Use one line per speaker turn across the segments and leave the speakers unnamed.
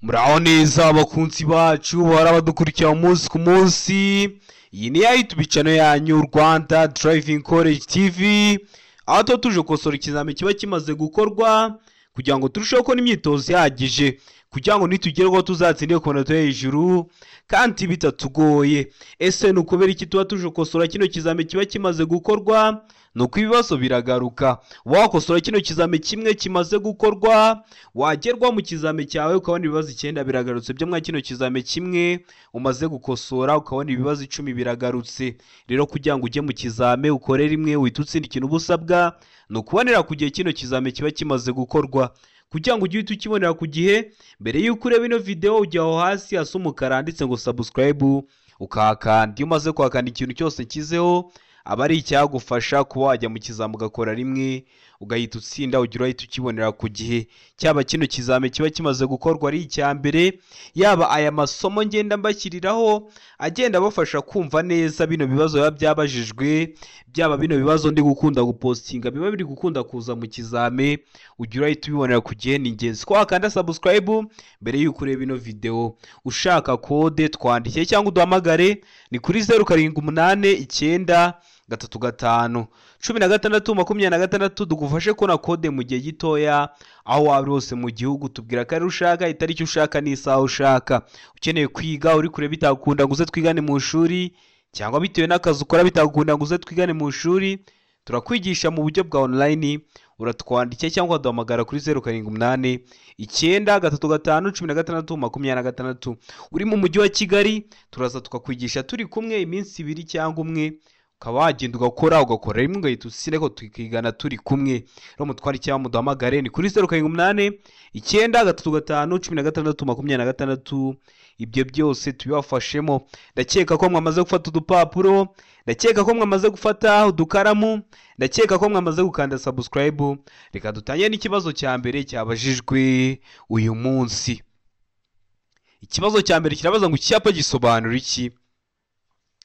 Muraho neza abakunzi bacu bahora badukurikira umunsi ku munsi. Iyi ni ya YouTube channel yanyu Rwanda Driving College TV, aho tuba tuje gukosora ikizami kiba kimaze gukorwa kugira ngo turusheho kubona imyitozo ihagije, kugira ngo nitugerwaho tuzatsinde ku manota yo hejuru kandi bitatugoye. Ese ni ukubera iki tuba tuje gukosora kino kizami kiba kimaze gukorwa? Ni uko ibibazo biragaruka. Wakosora kino kizami kimwe kimaze gukorwa, wagerwa mu kizami cyawe ukabona ibibazo 9 biragarutse byo mwa kino kizami kimwe umaze gukosora, ukabona ibibazo 10 biragarutse. Rero kugira ngo ujye mu kizame ukore rimwe uhite utsinda, ikintu uba usabwa ni ukubonera ku gihe kino kizami kiba kimaze gukorwa. Kugira ngo ujye uhita ukibonera ku gihe, mbere y'uko ureba ino video ujya aho hasi hasa umukara handitse ngo subscribe, ukahakanda. Iyo umaze kuhakanda, ikintu cyose nshyizeho aba ari icyagufasha kuba wajya mu kizami ugakora rimwe ugahita utsinda, ugira uhita ukibonera ku gihe. Cyaba kino kizami kiba kimaze gukorwa ari icya mbere, yaba aya masomo ngenda mbashyiriraho agenda abafasha kumva neza bino bibazo biba byabajijwe, byaba bino bibazo ndi gukunda gupostinga biba biri gukunda kuza mu kizame, ugira uhita ubibonera ku gihe. Ni ingenzi ko wakanda subscribe mbere y'uko ureba ino video. Ushaka kode twandike cyangwa uduhamagare ni kuri 0789 35 16 26, tugufashe kubona kode mu gihe gitoya aho waba uri hose mu gihugu. Tubwira akarere ushaka, itariki ushaka n'isaha ushaka. Ukeneye kwiga uri kure bitakunda ngo uze twigane mu ishuri, cyangwa bitewe n'akazi ukora bitagukunda ngo uze twigane mu ishuri, turakwigisha mu buryo bwa online. Uratwandikiye cyangwa uduhamagara kuri 0789 35 16 26. Uri mu mujyi wa Kigali turaza tukakwigisha turi kumwe iminsi 2 cyangwa 1, ukaba wagenda ugakora rimwe ugahita utsinda, ariko tukigana turi kumwe. Rero mutware cyangwa muduhamagare ni kuri 0789 35 16 26. Ibyo byose tubibafashemo. Ndakeka ko mwamaze gufata udupapuro, ndakeka ko mwamaze gufata udukaramu, ndakeka ko mwamaze gukanda subscribe. Reka dutangire n'ikibazo cya mbere cyabajijwe uyu munsi. Ikibazo cya mbere kirabaza ngo icyapa gisobanura iki?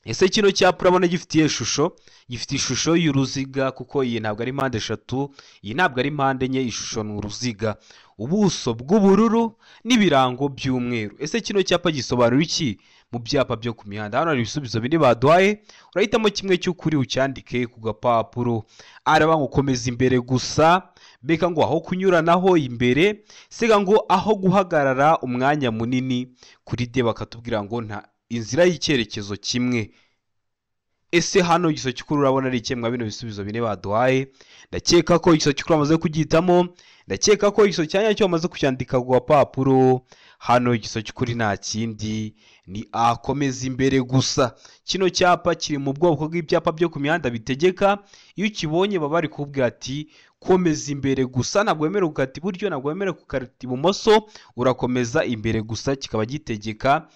Ese kino cyapa urabona gifitiye ishusho? Gifite ishusho y'uruziga, kuko iyi ntabwo ari mpande 3, iyi ntabwo ari mpande 4, ishusho ni uruziga, ubuso bw'ubururu n'ibirango by'umweru. Ese kino cyapa gisobanura iki mu byapa byo ku mihanda? Hano hari ibisubizo bine baduhaye, urahitamo kimwe cy'ukuri ucyandike ku gapapuro. Araba ngo komeza imbere gusa, beka ngo aho kunyuranaho imbere, siga ngo aho guhagarara umwanya munini, kuri D bakatubwira ngo nta inzira y'icyerekezo kimwe. Ese hano igiso cy'ukuri urabona ari iki mwa bino bisubizo bine baduhaye? Ndakeka ko igiso cy'ukuri bamaze kugihitamo, ndakeka ko igiso cya nyacyo bamaze kucyandika ku gapapuro. Hano igiso cy'ukuri nta kindi ni akomeza imbere gusa. Kino cyapa kiri mu bwoko bw'ibyapa byo ku mihanda bitegeka, iyo ukibonye baba bari kukubwira ati komeza imbere gusa, ntabwo wemerewe gukata iburyo, ntabwo wemerewe gukata ibumoso, urakomeza imbere gusa. Kikaba gitegeka,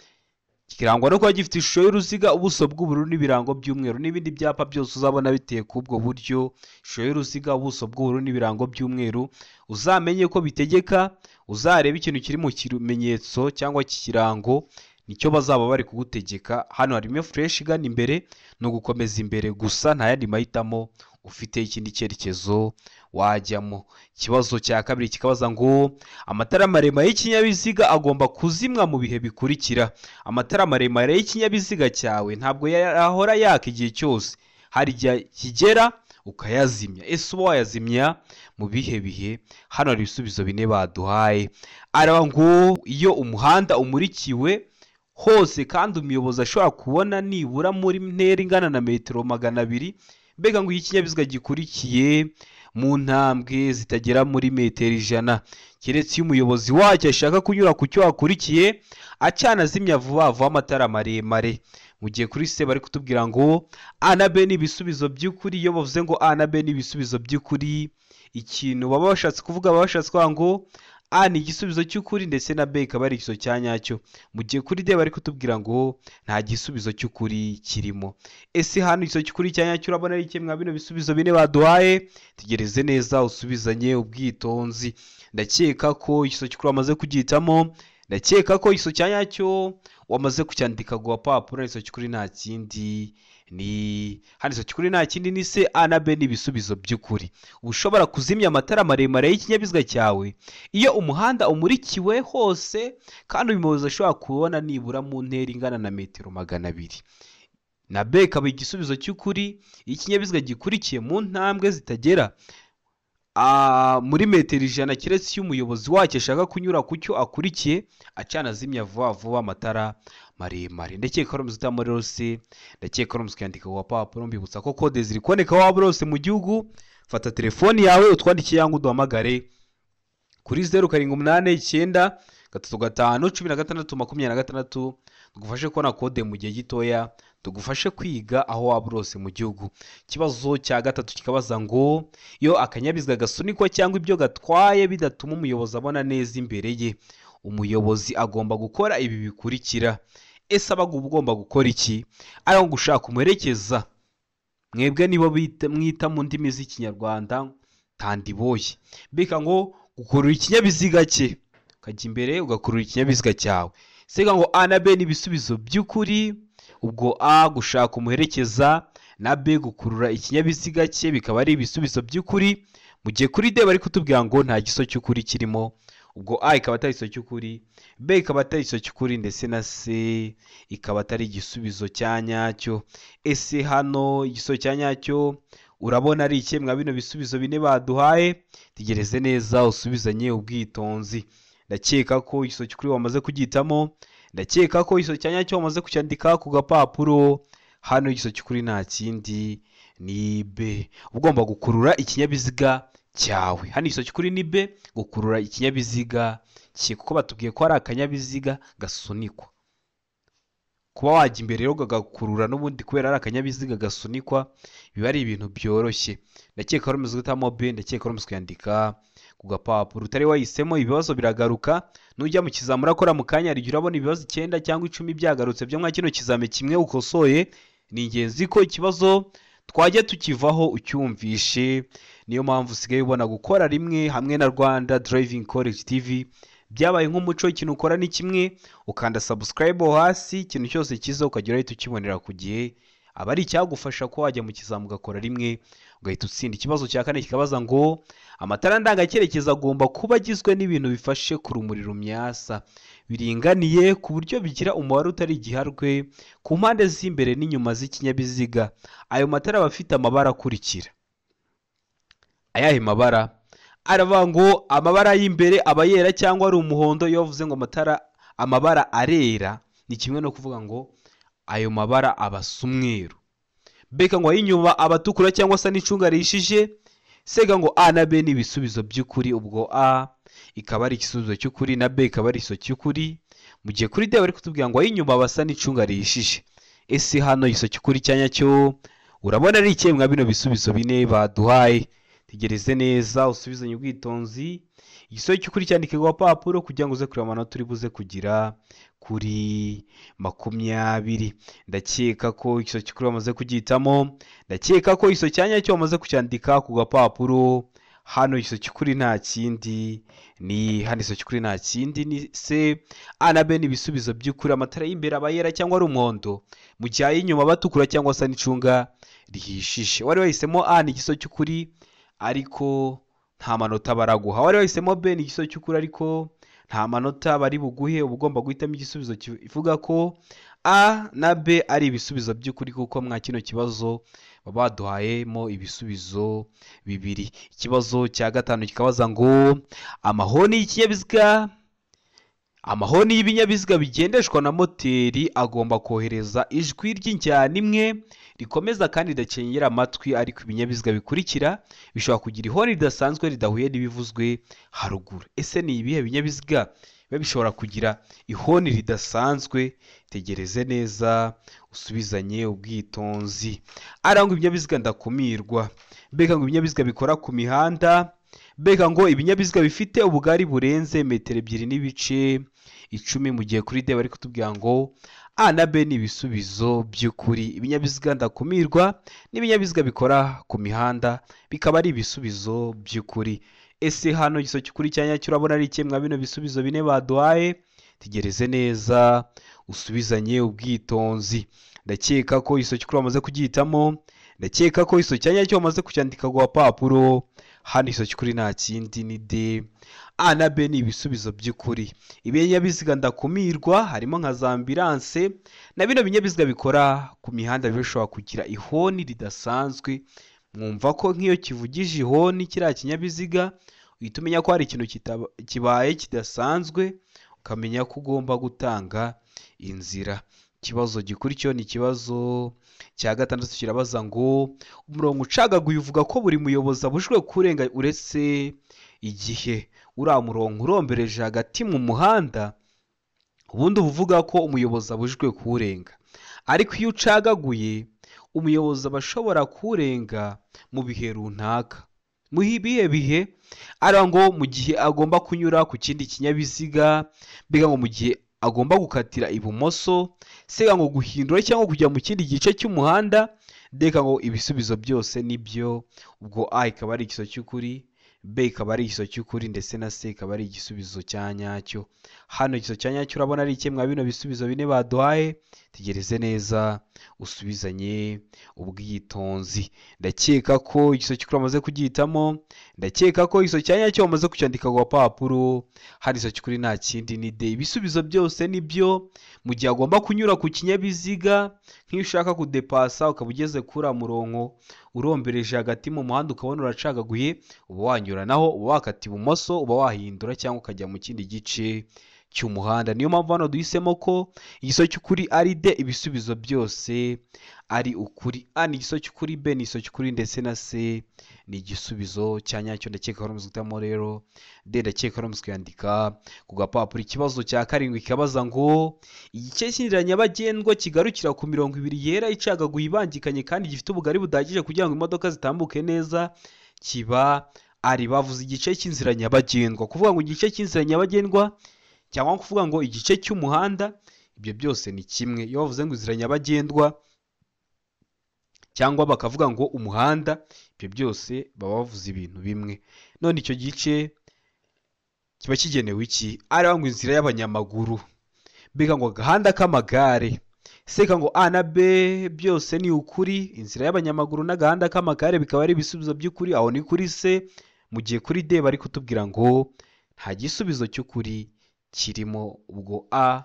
kirangwa no kuba gifite ishusho y'uruziga, ubuso bw'ubururu n'ibirango by'umweru. N'ibindi byapa byose uzabona biteye k'ubwo buryo, ishusho y'uruziga, ubuso bw'ubururu n'ibirango by'umweru, uzamenye ko bitegeka. Uzareba ikintu kiri mu kimenyetso cyangwa kirango, nicyo bazaba bari kugutegeka. Hano harimo fureshi igana imbere, ni ugukomeza imbere gusa, nta yandi mahitamo ufite ikindi cyerekezo wajyamo. Ikibazo cya kabiri kikabaza ngo amatara maremare y'ikinyabiziga agomba kuzimwa mu bihe bikurikira. Amatara maremare y'ikinyabiziga cyawe ntabwo yahora yaka igihe cyose, hari igihe kigera ukayazimya. Ese uba wayazimya mu bihe bihe? Hano hari ibisubizo bine baduhaye. Araba ngo iyo umuhanda umurikiwe hose kandi umuyobozi ashobora kubona nibura muri ntera ingana na metero 200, mbega ngo iyo ikinyabiziga gikurikiye mu ntambwe zitagera muri metero 100, keretse iyo umuyobozi wacyo ashaka kunyura ku cyo akurikiye acana azimya vuba vuba amatara maremare. Mu gihe kuri se bari kutubwira ngo A na B ni ibisubizo by'ukuri. Iyo bavuze ngo A na B ni ibisubizo by'ukuri, ikintu baba bashatse kuvuga, baba bashatse kuvuga ngo A ni igisubizo cy'ukuri ndetse na B ikaba ari igisubizo cya nyacyo. Mu gihe kuri D bari kutubwira ngo nta gisubizo cy'ukuri kirimo. Ese hano igisubizo cy'ukuri cya nyacyo urabona ari iki mwa bino bisubizo bine baduhaye? Tegereze neza usubizanye ubwitonzi. Ndakeka ko igisubizo cy'ukuri wamaze kugihitamo, ndakeka ko igisubizo cya nyacyo wamaze kucyandika ku gapapuro. Igisubizo cy'ukuri nta kindi Ni hano igisubizo cy'ukuri nta kindi ni C, A na B ni ibisubizo by'ukuri. Ushobora kuzimya amatara maremare y'ikinyabiziga cyawe iyo umuhanda umurikiwe hose kandi umuyobozi ashobora kubona nibura mu ntera ingana na metero 200. Na B ikaba igisubizo cy'ukuri, iyo ikinyabiziga gikurikiye mu ntambwe zitagera muri metero 100 keretse iyo umuyobozi wacyo ashaka kunyura ku cyo akurikiye acana azimya vuba vuba amatara maremare. Ndakeka ko muri rose, ndakeka ko kwandika ku gapapuro. Mbibutsa ko kode ziri kuboneka waba hose mu gihugu. Fata telefoni yawe utwandikiye cyangwa uduhamagare kuri 0 7 8 9 3 5 16 26, tugufashe kubona kode mu gihe gitoya, tugufashe kwiga aho waba hose mu gihugu. Ikibazo cya gatatu kikabaza ngo iyo akanyabiziga gasunikwa cyangwa ibyo gatwaye bidatuma umuyobozi abona neza imbere ye, umuyobozi agomba gukora ibi bikurikira. Ese aba ugomba gukora iki? Ari gushaka umuherekeza, mwebwe nibo mwita mu ndimi z'ikinyarwanda tandiboye, mbega ngo gukurura ikinyabiziga cye, ukajya imbere ugakurura ikinyabiziga cyawe. Sega ngo A na B ni ibisubizo by'ukuri. Ubwo A gushaka umuherekeza na B gukurura ikinyabiziga cye bikaba ari ibisubizo by'ukuri, mu gihe kuri D bari kutubwira ngo nta giso cy'ukuri kirimo. Ubwo A ikaba atari igisubizo cy'ukuri, B ikaba atari igisubizo cy'ukuri, ndetse na C ikaba atari igisubizo cya nyacyo. Ese hano igisubizo cya nyacyo urabona ari iki mwa bino bisubizo bine baduhaye? Tegereze neza usubizanye ubwitonzi. Ndakeka ko igisubizo cy'ukuri wamaze kugitamo, ndakeka ko igisubizo cya nyacyo wamaze kucyandika ku gapapuro. Hano igisubizo cy'ukuri nta kindi ni B, ugomba gukurura ikinyabiziga cyawe. Hano igisubizo cy'ukuri ni B, gukurura ikinyabiziga cye, kuko batubwiye ko ari akanyabiziga gasunikwa. Kuba wajya imbere rero ukagakurura n'ubundi kubera ari akanyabiziga gasunikwa biba ari ibintu byoroshye. Ndakeka ko umaze guhitamo B, ndakeka ko umaze kuyandika ku gapapuro. Utari wahisemo ibibazo biragaruka, nujya mu kizami urakora mu kanya hari igihe urabona ibibazo 9 cyangwa 10 byagarutse byo mwa kino kizami kimwe ukosoye. Ni ingenzi ko ikibazo twajya tukivaho ucyumvishe. Niyo mpamvu usigaye ubona gukora rimwe hamwe na Rwanda Driving College TV byabaye nk'umuco. Ikintu ukora ni kimwe, ukanda subscribe hasi, ikintu cyose kiza ukagera uhita ukibonera ku gihe, aba ari icyagufasha ko wajya mu kizami ugakora rimwe ugahita utsinda. Ikibazo cya kane kikabaza ngo amatara ndangacyerekezo agomba kuba agizwe n'ibintu bifashe ku rumuri rumyasa biringaniye ku buryo bigira umubare utari igiharwe ku mpande z'imbere n'inyuma z'ikinyabiziga. Ayo matara aba afite amabara akurikira. Ayahe mabara? Aravuga ngo amabara y'imbere aba yera cyangwa ari umuhondo. Iyo bavuze ngo amatara amabara arera ni kimwe no kuvuga ngo ayo mabara aba asa umweru. Beka ngo ay'inyuma aba atukura cyangwa asa n'icunga rihishije. Sega ngo A na B ni ibisubizo by'ukuri. Ubwo A ikaba ari igisubizo cy'ukuri na B ikaba ari igisubizo cy'ukuri, mu gihe kuri D bari kutubwira ngo ay'inyuma aba asa n'icunga rihishije. Ese hano igisubizo cy'ukuri cya nyacyo urabona ari ikihe mwa bino bisubizo bine baduhaye? Tegereze neza usubizanye ubwitonzi. Igisubizo cy'ukuri cyandike ku gapapuro kugira ngo uze kureba amanota uri buze kugira kuri 20. Ndakeka ko igisubizo cy'ukuri wamaze kugihitamo, ndakeka ko igisubizo cya nyacyo wamaze kucyandika ku gapapuro. Hano igisubizo cy'ukuri nta kindi ni hano igisubizo cy'ukuri nta kindi ni C. A na B ni ibisubizo by'ukuri. Amatara y'imbere aba yera cyangwa ari umuhondo, mu gihe ay'inyuma aba atukura cyangwa asa n'icunga rihishije. Wari wahisemo A ni igisubizo cy'ukuri ariko nta manota baraguha. Wari wahisemo B ni igisubizo cy'ukuri ariko nta manota bari buguhe. Uba ugomba guhitamo igisubizo kivuga ko A na B ari ibisubizo by'ukuri, kuko mwa kino kibazo baba baduhayemo ibisubizo bibiri. Ikibazo cya gatanu kikabaza ngo amahoni y'ikinyabiziga, amahoni y'ibinyabiziga bigendeshwa na moteri agomba kohereza ijwi ry'injyana imwe rikomeza kandi ridacengera amatwi, ariko ibinyabiziga bikurikira bishobora kugira ihoni ridasanzwe ridahuye n'ibivuzwe haruguru. Ese ni ibihe binyabiziga biba bishobora kugira ihoni ridasanzwe? Tegereze neza usubizanye ubwitonzi. Arangwa ibinyabiziga ndakumirwa, mbega ngo ibinyabiziga bikora ku mihanda, mbega ngo ibinyabiziga bifite ubugari burenze metero 2.10, mu gihe kuri D bari kutubwira ngo A na B ni ibisubizo by'ukuri. Ibinyabiziga ndakumirwa n'ibinyabiziga bikora ku mihanda bikaba ari ibisubizo by'ukuri. Ese hano igisubizo cy'ukuri cya nyacyo urabona ari ikihe mwa bino bisubizo bine baduhaye? Tegereze neza usubizanye ubwitonzi. Ndakeka ko iso cy'ukuri wamaze kugihitamo, ndakeka ko iso cya nyacyo wamaze kucyandika ku gapapuro. Hano iso cy'ukuri nta kindi ni D. A na B ni ibisubizo by'ukuri. Ibinyabiziga ndakumirwa harimo nka za ambilanse na bino binyabiziga bikora ku mihanda bishobora kugira ihoni ridasanzwe. Mwumva ko nk'iyo kivugije ihoni kiriya kinyabiziga uhita umenya ko hari ikintu kibaye kidasanzwe, ukamenya ko ugomba gutanga inzira. Ikibazo gikurikiyeho ni ikibazo cya gatandatu, kirabaza ngo umurongo ucagaguye uvuga ko buri muyobozi abujijwe kurenga uretse igihe uriya murongo urombereje hagati mu muhanda, ubundi uba uvuga ko umuyobozi abujijwe kuwurenga. Ariko iyo ucagaguye umuyobozi aba ashobora kuwurenga mu bihe runaka. Mu bihe bihe ari ngo mu gihe agomba kunyura ku kindi kinyabiziga, mbega ngo mu gihe agomba gukatira ibumoso, sega ngo guhindura cyangwa kujya mu kindi gice cy'umuhanda. Ndeka ngo ibisubizo byose nibyo. Ubwo A ikaba ari igisubizo cy'ukuri, B ikaba ari igisubizo cy'ukuri, ndetse na C ikaba ari igisubizo cya nyacyo. Hano igisubizo cya nyacyo urabona ari kimwe mwa bino bisubizo bine baduhaye. Tegereze neza usubizanye ubwitonzi. Ndakeka ko igisubizo cy'ukuri wamaze kugihitamo, ndakeka ko igisubizo cya nyacyo wamaze kucyandika ku gapapuro. Hano igisubizo cy'ukuri nta kindi ni D. Ibisubizo byose nibyo. Mu gihe agomba kunyura ku kinyabiziga, nk'iyo ushaka kudepasa ukaba ugeze kuri uriya murongo urombereje hagati mu muhanda ukabona uracagaguye, uba wanyuranaho, uba wakata ibumoso, uba wahindura cyangwa ukajya mu kindi gice cy'umuhanda. Niyo mpamvu hano duhisemo ko igisubizo cy'ukuri ari D, ibisubizo byose ari ukuri. A ni igisubizo cy'ukuri, B ni igisubizo cy'ukuri, ndetse na C ni igisubizo cya nyacyo. Ndakeka ko ari guhitamo rero D, ndakeka ko ari kuyandika ku gapapuro. Ikibazo cya karindwi kikabaza ngo igice cy'inzira nyabagendwa kigarukira ku mirongo ibiri yera icagaguye ibangikanye kandi gifite ubugari budahagije kugira ngo imodoka zitambuke neza kiba ari. Bavuze igice cy'inzira nyabagendwa, kuvuga ngo igice cy'inzira nyabagendwa cyangwa kuvuga ngo igice cy'umuhanda, ibyo byose ni kimwe. Iyo bavuze ngo inzira nyabagendwa cyangwa bakavuga ngo umuhanda, ibyo byose baba bavuze ibintu bimwe. None icyo gice kiba kigenewe iki? Ari ngo inzira y'abanyamaguru, mbega ngo agahanda k'amagare. Seka ngo A na B byose ni ukuri, inzira y'abanyamaguru n'agahanda k'amagare bikaba ari ibisubizo by'ukuri, aho ni kuri C. Mu gihe kuri D bari kutubwira ngo nta gisubizo cy'ukuri kirimo. Ubwo A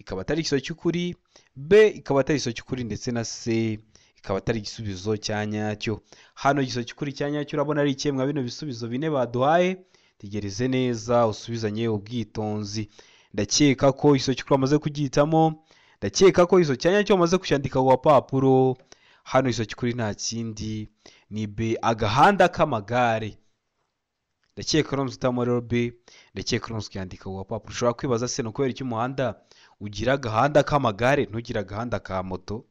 ikaba atari igisubizo cy'ukuri, B ikaba atari igisubizo cy'ukuri, ndetse na C ikaba atari igisubizo cya nyacyo. Hano igisubizo cy'ukuri cya nyacyo urabona ari ikihe mwa bino bisubizo bine baduhaye? Tegereze neza usubizanye ubwitonzi. Ndakeka ko igisubizo cy'ukuri wamaze kugihitamo, ndakeka ko igisubizo cya nyacyo wamaze kucyandika ku gapapuro. Hano igisubizo cy'ukuri nta kindi ni B, agahanda k'amagare. Ndakeka ko uhitamo rero B, ndakeka ko kuyandika ku gapapuro. Ushobora kwibaza se ni ukubera iki umuhanda ugira agahanda k'amagare ntugire agahanda ka moto?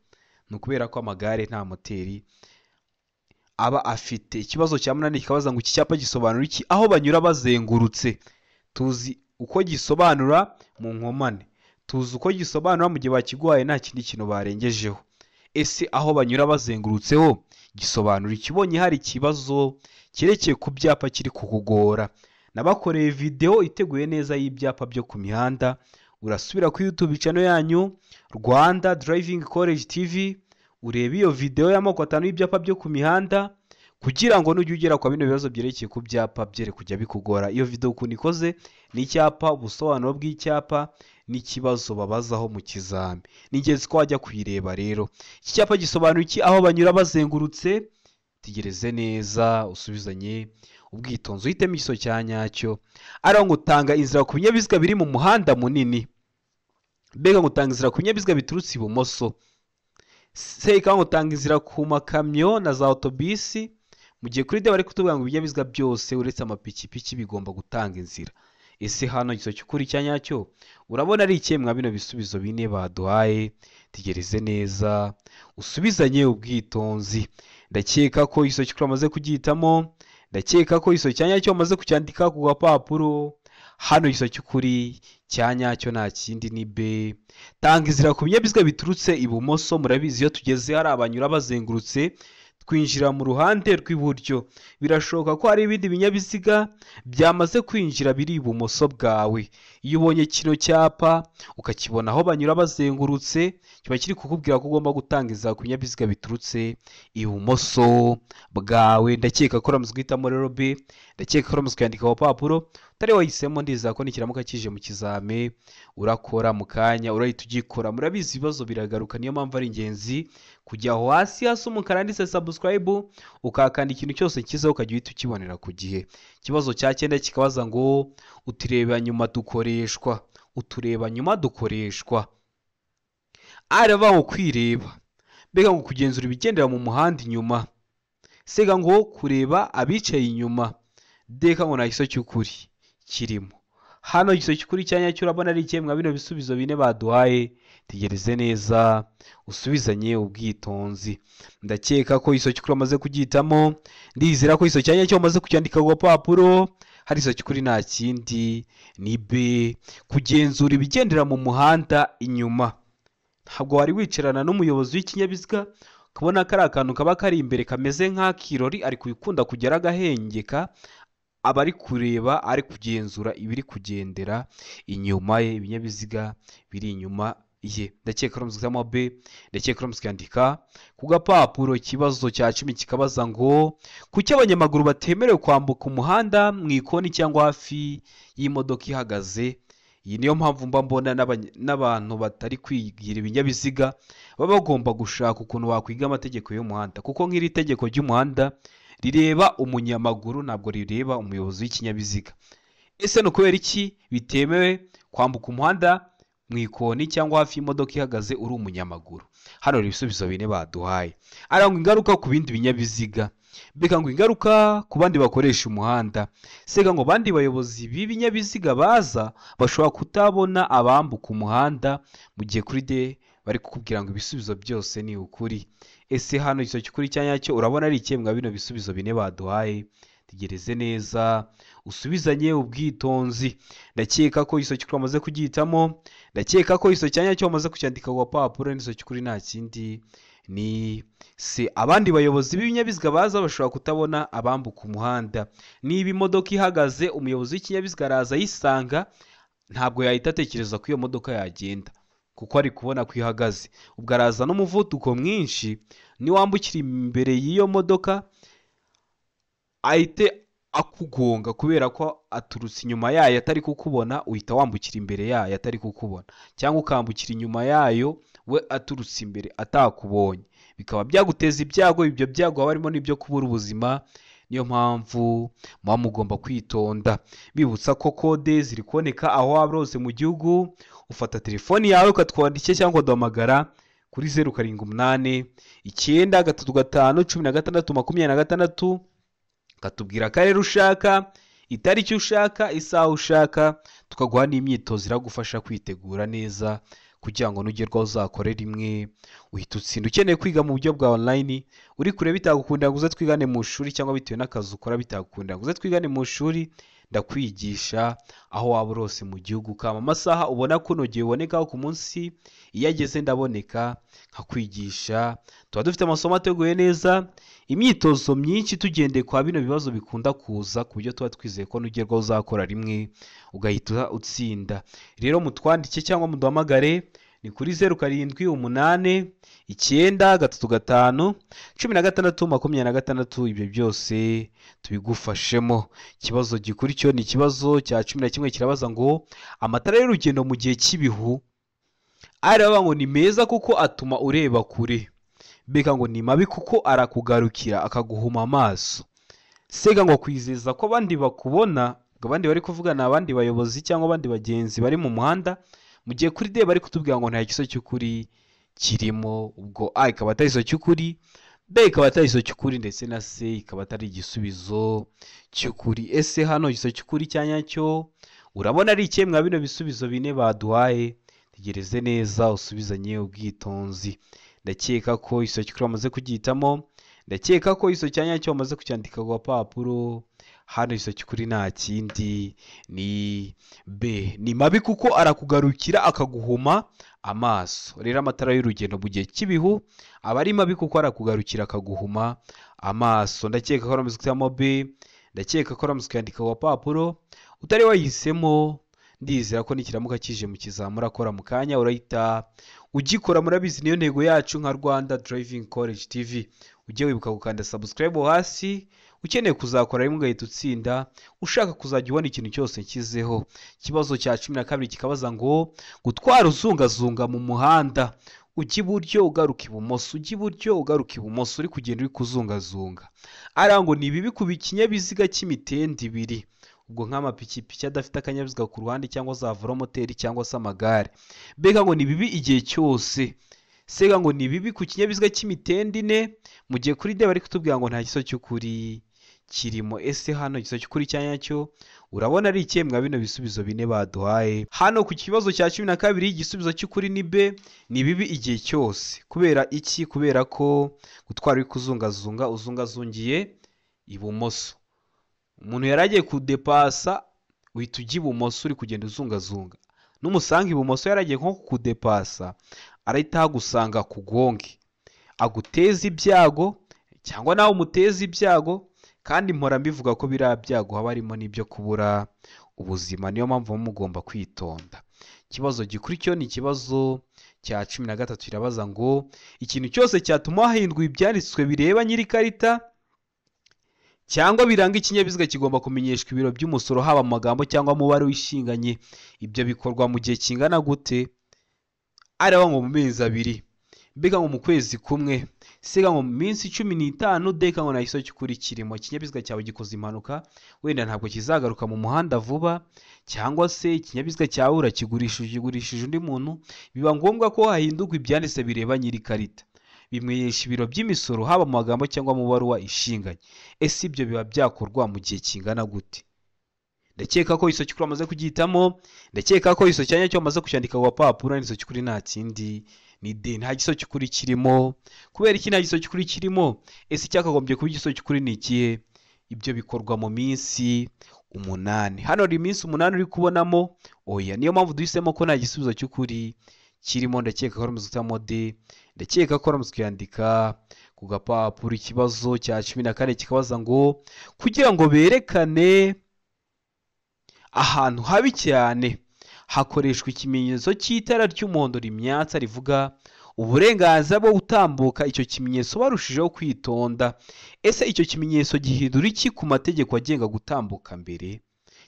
Ni ukubera ko amagare nta moteri aba afite. Ikibazo cya munani kikabaza ngo iki cyapa gisobanura iki? Aho banyura bazengurutse. Tuzi uko gisobanura mu nkomane, tuzi uko gisobanura mu gihe bakiguhaye nta kindi kintu barengejeho. Ese aho banyura bazengurutseho gisobanura iki? Ubonye hari ikibazo cyerekeye ku byapa kiri kukugora, nabakoreye video iteguye neza y'ibyapa byo ku mihanda. Urasubira kuri YouTube channel yanyu Rwanda Driving College TV, urebe iyo video y'amoko atanu y'ibyapa byo ku mihanda, kugira ngo nujya ugera kwa bino bibazo byerekeye ku byapa byere kujya bikugora. Iyo video ukuntu ikoze ni icyapa, ubusobanuro bw'icyapa n'ikibazo babazaho mu kizami. Ni ingenzi ko wajya kuyireba rero. Iki cyapa gisobanura iki? Aho banyura bazengurutse. Tegereze neza usubizanye ubwitonzi, uhitemo igisubizo cya nyacyo. Ari ngo utanga inzira ku binyabiziga biri mu muhanda munini, mbega ngo utanga inzira ku binyabiziga biturutse ibumoso. Seka ngo utanga inzira ku makamyo na za otobisi. Mu gihe kuri D bari kutubwira ngo ibinyabiziga byose uretse amapikipiki bigomba gutanga inzira. Ese hano igisubizo cy'ukuri cya nyacyo urabona ari ikihe mwa bino bisubizo bine baduhaye? Tegereze neza usubizanye ubwitonzi. Ndakeka ko igisubizo cy'ukuri wamaze kugihitamo, ndakeka ko igisubizo cya nyacyo wamaze kucyandika ku gapapuro. Hano igisubizo cy'ukuri cya nyacyo nta kindi ni B. Tanga inzira ku binyabiziga biturutse ibumoso. Murabizi iyo tugeze hari abanyura bazengurutse twinjira mu ruhande rw'iburyo. Birashoboka ko hari ibindi binyabiziga byamaze kwinjira biri ibumoso bwawe. Iyo ubonye kino cyapa ukakibona aho banyura bazengurutse, kiba kiri kukubwira ko ugomba gutanga inzira ku binyabiziga biturutse ibumoso bwawe. Ndakeka ko uramaze guhitamo rero B, ndakeka ko uramaze kuyandika ku papuro. Utari wahisemo, ndizera ko nikiramuka kije mu kizame urakora mu kanya, urahita ugikora. Murabizi ibibazo biragaruka, niyo mpamvu ari ingenzi kujya aho hasi hasi umukara handitse subscribe, ukakanda ikintu cyose cyiza ukajya uhita ukibonera ku gihe. Ikibazo cya 9 kikabaza ngo utureba nyuma dukoreshwa, utureba nyuma dukoreshwa. Arava ngo kwireba, mbega ngo kugenzura ibigendera mu muhanda inyuma, sega ngo kureba abicaye inyuma, deka ngo nta giso cy'ukuri kirimo. Hano igiso cy'ukuri cya nyacyo urabona ari ikihe mwa bino bisubizo bine baduhaye? Tegereze neza usubizanye ubwitonzi. Ndakeka ko igiso cy'ukuri wamaze kugihitamo, ndizera ko igiso cya nyacyo wamaze kucyandika ku gapapuro. Hari igiso cy'ukuri nta kindi ni B, kugenzura ibigendera mu muhanda inyuma. Ntabwo wari wicarana n'umuyobozi w'ikinyabiziga ukabona ko ari akantu kaba kari imbere kameze nk'akirori, ariko ukunda kugera agahengeka, aba ari kureba, ari kugenzura ibiri kugendera inyuma ye, ibinyabiziga biri inyuma ye. Ndakeka ko uramaze B, ndakeka ko uramaze kwandika ku gapapuro. Ikibazo cya 10 kikabaza ngo kuki abanyamaguru batemerewe kwambuka umuhanda mu ikoni cyangwa hafi y'imodoka ihagaze? Iyi niyo mpamvu mba mbona n'abantu batari kwigira ibinyabiziga baba bagomba gushaka ukuntu wakwiga amategeko y'umuhanda, kuko nk'iri tegeko ry'umuhanda rireba umunyamaguru ntabwo rireba umuyobozi w'ikinyabiziga. Ese ni ukubera iki bitemewe kwambuka umuhanda mu ikoni cyangwa hafi y'imodoka ihagaze uri umunyamaguru? Hano hari ibisubizo bine baduhaye. Arangwa ingaruka ku bindi binyabiziga, mbega ngo ingaruka ku bandi bakoresha umuhanda, sega ngo abandi bayobozi b'ibinyabiziga baza bashobora kutabona abambuka umuhanda, mu gihe kuri D bari kukubwira ngo ibisubizo byose ni ukuri. Ese hano igisubizo cy'ukuri cya nyacyo urabona ari ikihe mwa bino bisubizo bine baduhaye? Tegereze neza usubizanye ubwitonzi. Ndakeka ko igisubizo cy'ukuri wamaze kugihitamo, ndakeka ko igisubizo cya nyacyo wamaze kucyandika ku gapapuro. N'igisubizo cy'ukuri nta kindi ni C, abandi bayobozi b'ibinyabiziga baza bashobora kutabona abambuka umuhanda. Niba imodoka ihagaze umuyobozi w'ikinyabiziga araza ayisanga, ntabwo yahita atekereza ko iyo modoka yagenda kuko ari kubona ko ihagaze. Ubwo araza n'umuvuduko mwinshi, niwambukira imbere y'iyo modoka ahite akugonga kubera ko aturutse inyuma yayo atari kukubona, uhita wambukira imbere yayo atari kukubona, cyangwa ukambukira inyuma yayo we aturutse imbere atakubonye, bikaba byaguteza ibyago. Ibyo byago haba harimo n'ibyo kubura ubuzima. Niyo mpamvu muba mugomba kwitonda. Bibutsa ko kode ziri kuboneka aho waba hose mu gihugu. Ufata telefoni yawe ukatwandikira cyangwa ukaduhamagara kuri 0 7 8 9 3 5 16 26, ukatubwira akarere ushaka, itariki ushaka, isaha ushaka, tukaguha n'imyitozo iragufasha kwitegura neza kugira ngo nugerwaho uzakore rimwe uhita utsinda. Ukeneye kwiga mu buryo bwa online, uri kure bitagukundira ngo uze twigane mu ishuri, cyangwa bitewe n'akazi ukora bitagukundira ngo uze twigane mu ishuri, ndakwigisha aho waba uri hose mu gihugu. Kama amasaha ubona kunogeye ubonekaho ku munsi, iyo ageze ndaboneka nkakwigisha. Tuba dufite amasomo ateguye neza, imyitozo myinshi tugendeye kwa bino bibazo bikunda kuza, ku buryo tuba twizeye ko nugerwaho uzakora rimwe ugahita utsinda. Rero mutwandike cyangwa muduhamagare ni kuri 0 7 8 9 3 5 16 26. Ibyo byose tubigufashemo. Ikibazo gikurikiyeho ni ikibazo cya 11 kirabaza ngo amatara y'urugendo mu gihe cy'ibihu araba ngo ni meza kuko atuma ureba kure, mbega ngo ni mabi kuko arakugarukira akaguhuma amaso, sega ngo kwizeza ko abandi bakubona, ngo abandi bari kuvugana abandi bayobozi cyangwa abandi bagenzi bari mu muhanda, mu gihe kuri D bari kutubwira ngo nta giso cy'ukuri kirimo. Ubwo A ikaba atari igiso cy'ukuri, B ikaba atari igiso cy'ukuri, ndetse na C ikaba atari igisubizo cy'ukuri. Ese hano igiso cy'ukuri cya nyacyo urabona ari ikihe mwa bino bisubizo bine baduhaye? Tegereze neza usubizanye ubwitonzi. Ndakeka ko igiso cy'ukuri wamaze kugihitamo, ndakeka ko igiso cya nyacyo wamaze kucyandika ku gapapuro. Hano igiso cy'ukuri nta kindi ni B, ni mabi kuko arakugarukira akaguhuma amaso. Rero amatara y'urugendo mu gihe cy'ibihu aba ari mabi kuko arakugarukira akaguhuma amaso. Ndakeka ko wamaze guhitamo B, ndakeka ko wamaze kuyandika ku gapapuro. Utari wayihisemo Ndizera ko nikiramuka kije mu kizamura akora mu kanya urahita ugikora. Murabizi niyo ntego yacu nka Rwanda Driving College TV. Ujye wibuka gukanda subscribe hasi, ukeneye kuzakora rimwe ugahita utsinda, ushaka kuzajya ubona ikintu cyose nshyizeho. Ikibazo cya 12 kikabaza ngo gutwara uzungazunga mu muhanda, ujya iburyo ugaruka ibumoso, ujya iburyo ugaruka ibumoso, uri kugenda uri kuzungazunga, ariya ngo ni bibi ku kinyabiziga cy'imitende ibiri, ubwo nk'amapikipiki adafite akanyabiziga ku ruhande cyangwa za velomoteri cyangwa se amagare. Mbega ngo ni bibi igihe cyose. Sega ngo ni bibi ku kinyabiziga cy'imitende ine, mu gihe kuri D bari kutubwira ngo nta giso cy'ukuri kirimo. Ese hano igiso cy'ukuri cya nyacyo urabona ari ikihe mwa bino bisubizo bine baduhaye? Hano ku kibazo cya 12 igisubizo cy'ukuri ni B, ni bibi igihe cyose. Kubera iki? Kubera ko gutwara uri kuzungazunga, uzungazungiye ibumoso, umuntu yari agiye kudepasa uhita ujya ibumoso uri kugenda uzungazunga, n'umusanga ibumoso yari agiye nko kudepasa arahita ahagusanga kugonge, aguteza ibyago cyangwa nawe umuteza ibyago. Kandi mpora mbivuga ko biriya byago haba harimo n'ibyo kubura ubuzima, niyo mpamvu mugomba kwitonda. Ikibazo gikurikiyeho ni ikibazo cya 13, kirabaza ngo ikintu cyose cyatuma hahindurwa ibyanditswe bireba nyir'ikarita cyangwa biranga ikinyabiziga kigomba kumenyeshwa ibiro by'umusoro, haba mu magambo cyangwa umubare wishinganye. Ibyo bikorwa mu gihe kingana gute? Araba ngo mu mezi abiri, mbega ngo mu kwezi kumwe, sega ngo mu minsi 15, deka ngo nta giso cy'ukuri kirimo. Ikinyabiziga cyawe gikoze impanuka, wenda ntabwo kizagaruka mu muhanda vuba, cyangwa se ikinyabiziga cyawe urakigurishije, ukigurishije undi muntu, biba ngombwa ko hahindurwa ibyanditse bireba nyir'ikarita, bimenyesha ibiro by'imisoro haba mu magambo cyangwa mu baruwa ishinganye. Ese ibyo biba byakorwa mu gihe kingana gute? Ndakeka ko iso cy'ukuri wamaze kugihitamo, ndakeka ko iso cyanya cyo wamaze kucyandika ku gapapuro. Iso cy'ukuri nta kindi ni D, nta giso cy'ukuri kirimo. Kubera iki nta giso cy'ukuri kirimo? Ese cyakagombye kuba igiso cy'ukuri ni ikihe? Ibyo bikorwa mu minsi 8. Hano hari iminsi 8 uri kubonamo? Oya, niyo mpamvu duhisemo ko nta gisubizo cy'ukuri kirimo. Ndakeka ko wamaze guhitamo D, ndakeka ko wamaze kuyandika ku gapapuro. Ikibazo cya 14 kikabaza ngo kugira ngo berekane ahantu habi cyane hakoreshwa ikimenyetso cy'itara ry'umuhondo rimyatsa rivuga uburenganzira bwo gutambuka, icyo kimenyetso barushijeho kwitonda. Ese icyo kimenyetso gihindura iki ku mategeko agenga gutambuka mbere?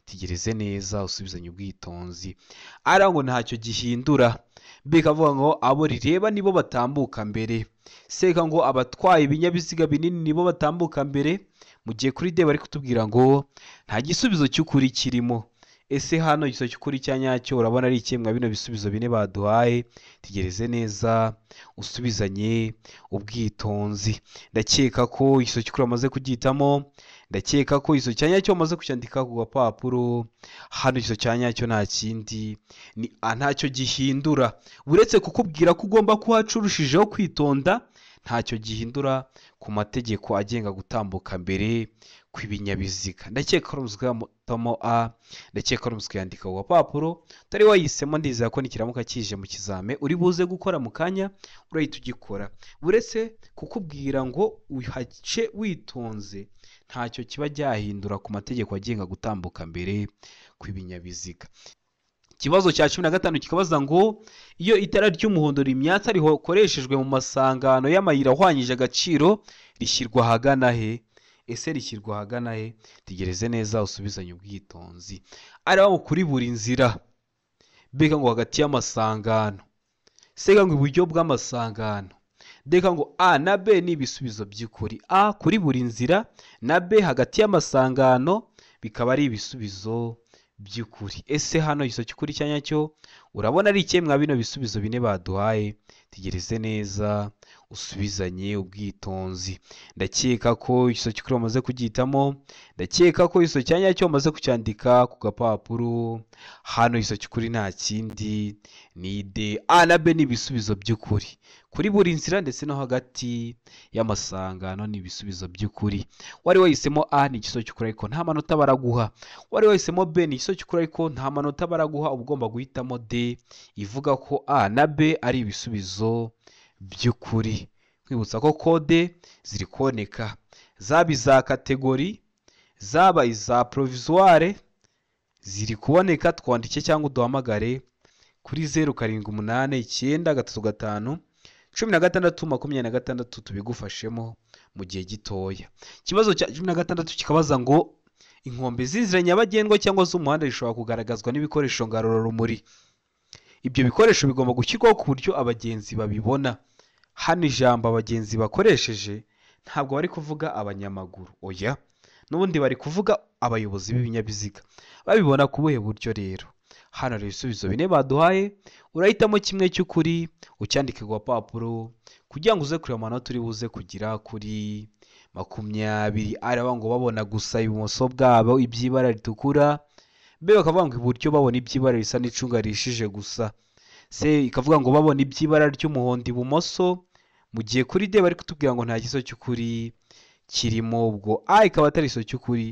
Tegereze neza usubizanye ubwitonzi. Ara ngo ntacyo gihindura. Bikavuga ngo abo rireba nibo batambuka mbere. Seka ngo abatwaye ibinyabiziga binini nibo batambuka mbere, mu gihe kuri D bari kutubwira ngo nta gisubizo cy'ukuri kirimo. Ese hano igisubizo cy'ukuri cya nyacyo urabona ari ikihe mwa bino bisubizo bine baduhaye? Tegereze neza usubizanye ubwitonzi. Ndakeka ko igisubizo cy'ukuri wamaze kugihitamo, ndakeka ko igisubizo cya nyacyo wamaze kucyandika ku gapapuro. Hano igisubizo cya nyacyo nta kindi ni A, ntacyo gihindura uretse kukubwira ko ugomba kuhaca urushijeho kwitonda. Ntacyo gihindura ku mategeko agenga gutambuka mbere kw'ibinyabiziga. Ndakeka ko wamaze guhitamo A, ndakeka ko wamaze kuyandika ku gapapuro. Utari wayihisemo ndizera ko nikiramuka kije mu kizame uri buze gukora mu kanya urahita ugikora. Uretse kukubwira ngo uhace witonze, ntacyo kiba cyahindura ku mategeko agenga gutambuka mbere kw'ibinyabiziga. Ikibazo cya 15 kikabaza ngo iyo itara ry'umuhondo rimyatsa rikoreshejwe mu masangano y'amayira ahwanyije agaciro rishyirwa ahagana he? Ese rishyirwa ahagana he? Tegereze neza usubizanye ubwitonzi. Araba kuri buri nzira, mbega ngo hagati y'amasangano, sega ngo iburyo bw'amasangano, deka ngo A na B ni ibisubizo by'ukuri. A kuri buri nzira na B hagati y'amasangano bikaba ari ibisubizo by'ukuri. Ese hano igiso cy'ukuri cya nyacyo urabona ari ikihe mwa bino bisubizo bine baduhaye? Tegereze neza usubizanye ubwitonzi. Ndakeka ko igiso cy'ukuri wamaze kugihitamo, ndakeka ko igiso cya nyacyo wamaze kucyandika ku gapapuro. Hano igiso cy'ukuri nta kindi ni D. A na B ni ibisubizo by'ukuri kuri buri nzira ndetse no hagati y'amasangano ni ibisubizo by'ukuri. Wari wahisemo A ni igiso cy'ukuri ariko nta manota baraguha. Wari wahisemo B ni igiso cy'ukuri ariko nta manota baraguha. Uba ugomba guhitamo D ivuga ko A na B ari ibisubizo by'ukuri. Nkwibutsa ko kode ziri kuboneka zaba iza kategori, zaba iza provisoire Ziri kuboneka, twandike cyangwa uduhamagare kuri 0789 35 16 26 tubigufashemo mu gihe gitoya. Ikibazo cya 16 kikabaza ngo inkombe z'inzira nyabagendwa cyangwa z'umuhanda zishobora kugaragazwa n'ibikoresho ngarurarumuri. Ibyo bikoresho bigomba gushyirwaho ku buryo abagenzi babibona. Hano ijambo abagenzi bakoresheje ntabwo bari kuvuga abanyamaguru, oya, n'ubundi bari kuvuga abayobozi b'ibinyabiziga. Babibona ku buhe buryo rero? Hano hari ibisubizo bine baduhaye, urahitamo kimwe cy'ukuri ucyandike ku gapapuro kugira ngo uze kureba amanota uri buze kugira kuri 20. Araba ngo babona gusa ibumoso bwabo iby'ibara ritukura, B bakavuga ngo iburyo babona iby'ibara risa n'icunga rihishije gusa, C ikavuga ngo babona iby'ibara ry'umuhondo ibumoso, mu gihe kuri D bari kutubwira ngo nta gisubizo cy'ukuri kirimo. Ubwo A ikaba atari igisubizo cy'ukuri,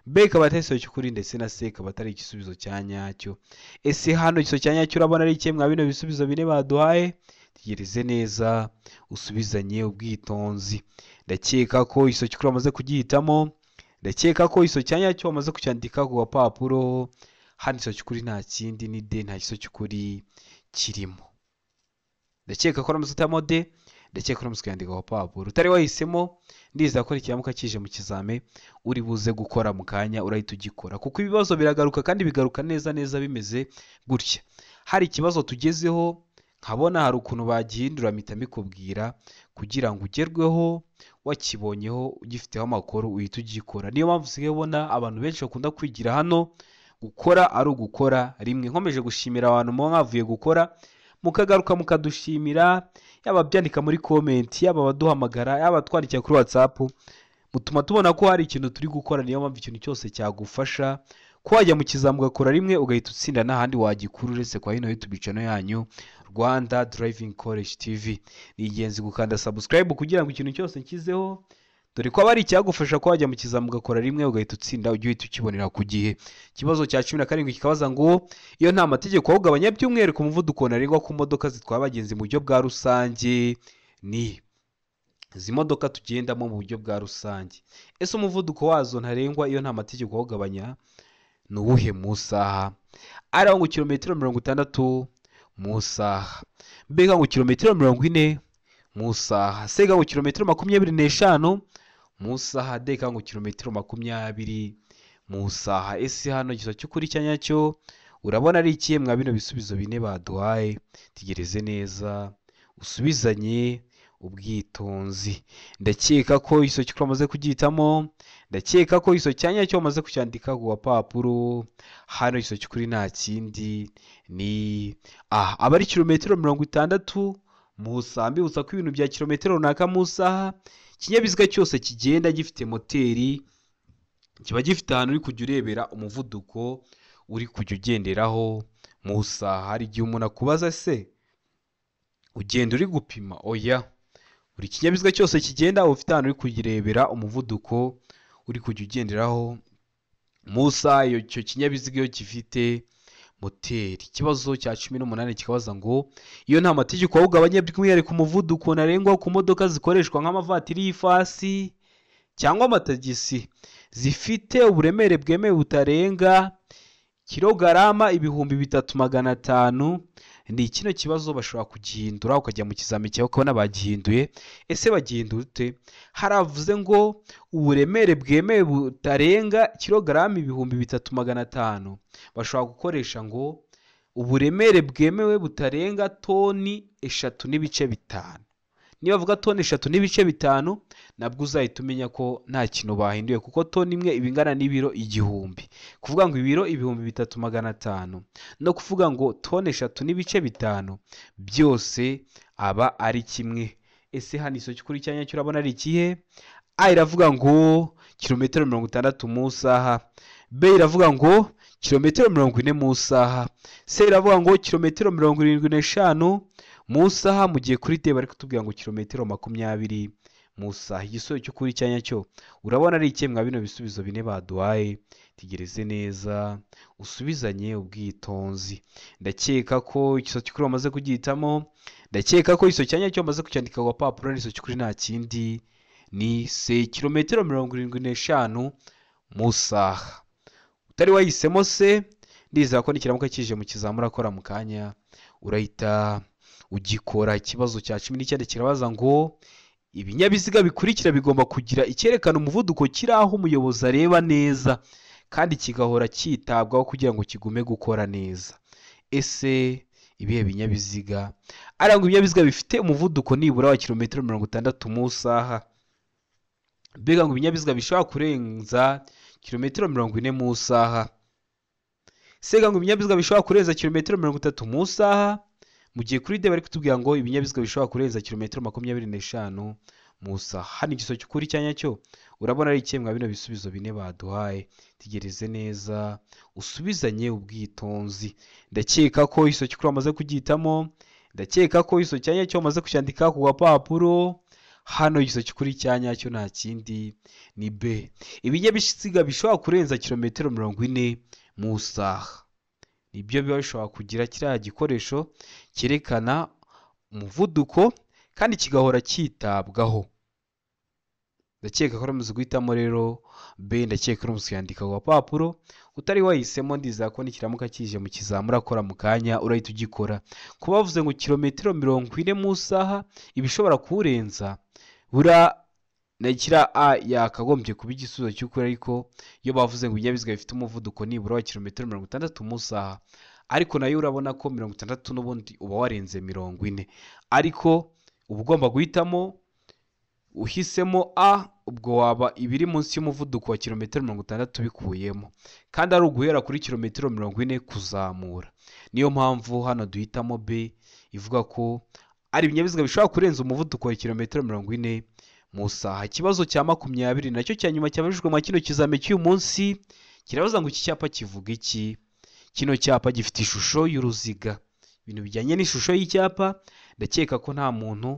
B ikaba atari igisubizo cy'ukuri, ndetse na C ikaba atari igisubizo cya nyacyo. Ese hano igisubizo cya nyacyo urabona ari ikihe mwa bino bisubizo bine baduhaye? Tegereze neza usubizanye ubwitonzi. Ndakeka ko igisubizo cy'ukuri wamaze kugihitamo, ndakeka ko igisubizo cya nyacyo wamaze kucyandika ku gapapuro. Hano igisubizo cy'ukuri nta kindi ni D, nta gisubizo cy'ukuri kirimo. Ndakeka ko uramutse uhitamo D, ndakeka ko uramutse ukayandika ku gapapuro. Utari wahisemo, ndizera ko nikiramuka kije mu kizame uri buze gukora mu kanya urahita ugikora, kuko ibibazo biragaruka kandi bigaruka neza neza bimeze gutya. Hari ikibazo tugezeho nkabona hari ukuntu bagihindura mpita mbikubwira kugira ngo ugerweho wakibonyeho ugifiteho amakuru uhita ugikora. Niyo mpamvu usigaye ubona abantu benshi bakunda kwigira hano, gukora ari ugukora rimwe. Nkomeje gushimira abantu muba mwavuye gukora mukagaruka mukadushimira, yaba abyandika muri comment, yaba abaduhamagara, yaba abatwandikira kuri WhatsApp, mutuma tubona ko hari ikintu turi gukora. Niyo mpamvu ikintu cyose cyagufasha ko wajya mu kizami ugakora rimwe ugahita utsinda n'ahandi wagikura uretse kwa hino YouTube channel yanyu Rwanda Driving College TV. Ni ingenzi gukanda subscribe kugira ngo ikintu cyose nshyizeho, dore ko aba ari icyagufasha ko wajya mu kizami ugakora rimwe ugahita utsinda, ujye uhita ukibonera ku gihe. Ikibazo cya 17 kikabaza ngo iyo nta mategeko awugabanya by'umwihariko umuvuduko ntarengwa ku modoka zitwara abagenzi mu buryo bwa rusange ni izi modoka tugendamo mu buryo bwa rusange. Ese umuvuduko wazo ntarengwa iyo nta mategeko awugabanya ni uwuhe mu isaha? Ari ngo kilometero 60 mu isaha, B ngo kilometero 40 mu isaha, C ngo kilometero 25 mu isaha, D ngo kilometero 20 mu isaha. Ese hano igisubizo cy'ukuri cya nyacyo urabona ari ikihe mwa bino bisubizo bine baduhaye? Tegereze neza usubizanye ubwitonzi. Ndakeka ko igisubizo cy'ukuri wamaze kugihitamo, ndakeka ko igisubizo cya nyacyo wamaze kucyandika ku gapapuro. Hano igisubizo cy'ukuri nta kindi ni A, aba ari kilometero 60 mu isaha. Mbibutsa ko ibintu bya kilometero runaka mu isaha, ikinyabiziga cyose kigenda gifite moteri kiba gifite ahantu uri kujya urebera umuvuduko uri kujya ugenderaho mu isaha. Hari igihe umuntu akubaza se ugenda uri gupima? Oya, buri kinyabiziga cyose kigenda uba ufite ahantu uri kurebera umuvuduko uri kujya ugenderaho mu isaha, icyo kinyabiziga iyo gifite moteri. Ikibazo cya 18 kikabaza ngo iyo nta mategeko awugabanya by'umwihariko umuvuduko ntarengwa ku modoka zikoreshwa nk'amavatiri y'ifasi cyangwa amatagisi zifite uburemere bwemewe butarenga kilogarama 3500, ni kino kibazo bashobora kugihindura ukajya mu kizami cyawe ukabona bagihinduye. Ese bagihindura ute? Haravuze ngo uburemere bwemewe butarenga kilogarama 3500, bashobora gukoresha ngo uburemere bwemewe butarenga toni 3.5. Niba bavuga toni 3.5 nabwo uzahita umenya ko nta kintu bahinduye, kuko toni imwe iba ingana n'ibiro 1000. Kuvuga ngo ibiro 3500 no kuvuga ngo toni 3.5 byose aba ari kimwe. Ese hano igisubizo cy'ukuri cya nyacyo urabona ari ikihe? A iravuga ngo kilometero 60 mu isaha, B iravuga ngo kilometero 40 mu isaha, C iravuga ngo kilometero 75 mu isaha, mu gihe kuri D bari kutubwira ngo kilometero 20 mu isaha. Igisubizo cy'ukuri cya nyacyo urabona ari ikihe mwa bino bisubizo bine baduhaye? Tegereze neza usubizanye ubwitonzi. Ndakeka ko igisubizo cy'ukuri wamaze kugihitamo, ndakeka ko igisubizo cya nyacyo wamaze kucyandika ku gapapuro. N'igisubizo cy'ukuri nta kindi ni C, kilometero 75 mu isaha. Utari wahisemo se, ndizera ko nikiramuka kije mu kizamura akora mu kanya urahita ugikora. Ikibazo cya 19 kirabaza ngo ibinyabiziga bikurikira bigomba kugira icyerekana umuvuduko kiri aho umuyobozi areba neza kandi kigahora cyitabwaho kugira ngo kigume gukora neza. Ese ibihe binyabiziga? Arangwa ibinyabiziga bifite umuvuduko nibura wa kilometero 60 mu isaha. Mbega ngo ibinyabiziga bishobora kurenza kilometero 40 mu isaha. Sega ngo ibinyabiziga bishobora kurenza kilometero 30 mu isaha, mu gihe kuri D bari kutubwira ngo ibinyabiziga bishobora kurenza kilometero 25 mu isaha. Hano igisubizo cy'ukuri cya nyacyo urabona ari ikihe mwa bino bisubizo bine baduhaye? Tegereze neza usubizanye ubwitonzi. Ndakeka ko igisubizo cy'ukuri wamaze kugihitamo, ndakeka ko igisubizo cya nyacyo wamaze kucyandika ku gapapuro. Hano igisubizo cy'ukuri cya nyacyo nta kindi ni B, ibinyabiziga bishobora kurenza kilometero 40 mu isaha nibyo biba bishobora kugira kiriya gikoresho cyerekana umuvuduko kandi kigahora cyitabwaho. Ndakeka ko uramaze guhitamo rero B, ndakeka ko uramaze kuyandika ku gapapuro. Utari wahisemo ndizera ko nikiramuka kije mu kizamura akora mu kanya urahita ugikora. Kuba bavuze ngo kilometero 40 mu isaha ibishobora kuwurenza, bura na kiriya A yakagombye kuba igisubizo cy'ukuri, ariko iyo bavuze ngo ibinyabiziga bifite umuvuduko nibura wa kilometero 60 mu isaha, ariko nayo urabona ko 60 n'ubundi uba warenze 40, ariko uba ugomba guhitamo. Uhisemo A ubwo waba ibiri munsi y'umuvuduko wa kilometero 60 bikuyemo, kandi ari uguhera kuri kilometero 40 kuzamura. Niyo mpamvu hano duhitamo B ivuga ko ari ibinyabiziga bishobora kurenza umuvuduko wa kilometero 40 mu isaha. Ikibazo cya 20 nacyo cya nyuma cyabajijwe mu kino kizame cy'uyu munsi kirabaza ngo iki cyapa kivuga iki? Kino cyapa gifite ishusho y'uruziga. Ibintu bijyanye n'ishusho y'icyapa ndakeka ko nta muntu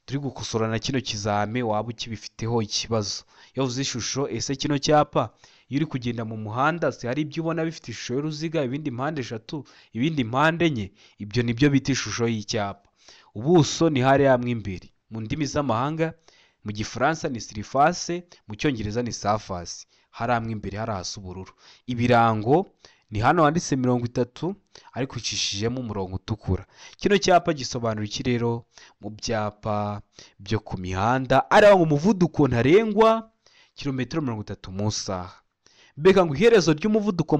turi gukosora na kino kizame waba ukibifiteho ikibazo. Iyo uvuze ishusho, ese kino cyapa iyo uri kugenda mu muhanda se hari ibyo ubona bifite ishusho y'uruziga, ibindi mpande eshatu, ibindi mpande enye? Ibyo nibyo bita ishusho y'icyapa. Ubuso ni hariya mo imbere. Mu ndimi z'amahanga mu gifaransa ni surface, mu cyongereza ni surface. Hariya mo imbere hari hasa ubururu. Ibirango ni hano handitse 30 ariko ucishijemo umurongo utukura. Kino cyapa gisobanura iki rero mu byapa byo ku mihanda? Araba ngo umuvuduko ntarengwa kilometero 30 mu isaha. Mbega ngo iherezo ry'umuvuduko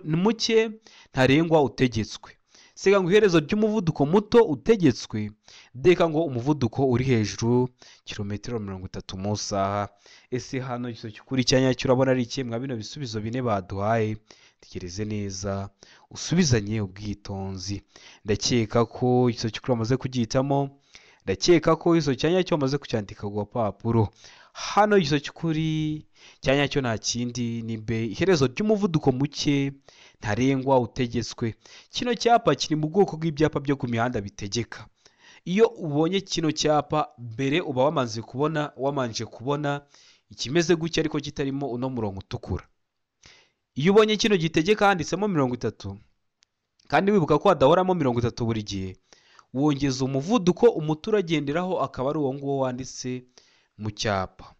muke ntarengwa utegetswe. Sega ngo iherezo ry'umuvuduko muto utegetswe. Deka ngo umuvuduko uri hejuru kilometero 30 mu isaha. Ese hano igisubizo cy'ukuri cya nyacyo urabona ari ikihe mwa bino bisubizo bine baduhaye? Tegereze neza usubizanye ubwitonzi. Ndakeka ko igisubizo cy'ukuri wamaze kugihitamo, ndakeka ko igisubizo cya nyacyo wamaze kucyandika ku gapapuro. Hano igisubizo cy'ukuri cya nyacyo nta kindi ni B, iherezo ry'umuvuduko muke ntarengwa utegetswe. Kino cyapa kiri mu bwoko bw'ibyapa byo ku mihanda bitegeka. Iyo ubonye kino cyapa mbere uba wamanje kubona ikimeze gutya ariko kitarimo uno murongo utukura. Iyo ubonye kino gitegeka handitsemo 30 kandi wibuka ko hadahoramo 30 buri gihe, wongeza umuvuduko umuturage agenderaho akaba ari uwo nguwo wanditse mu cyapa.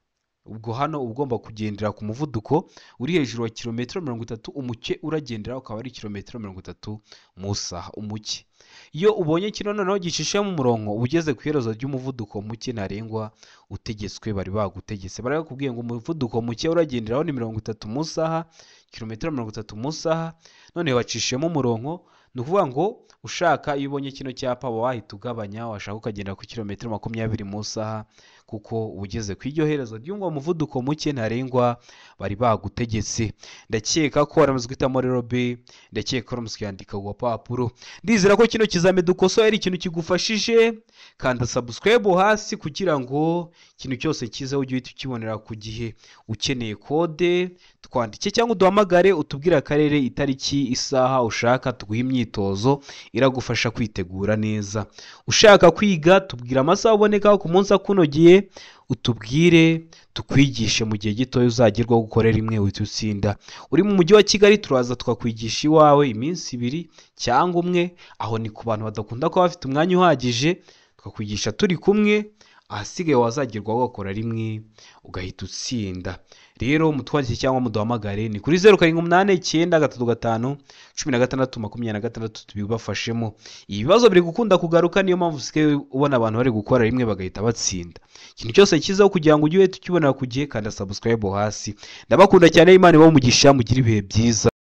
Ubwo hano ugomba kugendera ku muvuduko uri hejuru wa kilometero 30, umuke uragendera ukaba ari kilometero 30 mu isaha umuke. Iyo ubonye kino noneho gicishemo umurongo ugeze ku iherezo ry'umuvuduko muke ntarengwa utegetswe, bari bagutegetse, bari bakubwiye ngo umuvuduko muke uragenderaho ni 30 mu isaha, kilometero 30 mu isaha, none bacishemo umurongo. Ni ukuvuga ngo ushaka iyo ubonye kino cyapa wahita ugabanya, washaka ukagenda ku kilometero 20 mu isaha, kuko ugeze ku iryo herezo ry'uwo muvuduko muke ntarengwa bari bagutegetse. Ndakeka ko waramaze guhitamo rero B, ndakeka ko waramaze kuyandika ku gapapuro. Ndizera ko kino kizame dukosoye ari ikintu kigufashije. Kanda subscribe hasi kugira ngo ikintu cyose kize ujye uhita ukibonera ku gihe. Ukeneye kode twandike cyangwa uduhamagare utubwire akarere, itariki, isaha ushaka, tuguhe imyitozo iragufasha kwitegura neza. Ushaka kwiga tubwira amasaha uboneka ku munsi akunogeye, utubwire tukwigishe mu gihe gito uzagerwaho gukorera imwe uhita utsinda. Uri mu mujyi wa Kigali turaza tukakwigisha iwawe iminsi 2 cyangwa 1, aho ni ku bantu badakunda kuba bafite umwanya uhagije, tukakwigisha turi kumwe. Ahasigaye wazagerwaho ugakora rimwe ugahita utsinda. Rero mutwandike cyangwa muduhamagare, ni kuri 0789351626, tubibafashemo. Ibibazo biri gukunda kugaruka, niyo mpamvu usigaye ubona abantu bari gukora rimwe bagahita batsinda. Ikintu cyose cyiza kugira ngo ujye uhita ukibonera ku gihe, kanda subscribe hasi. Ndabakunda cyane, Imana ibahe umugisha, mugire ibihe byiza.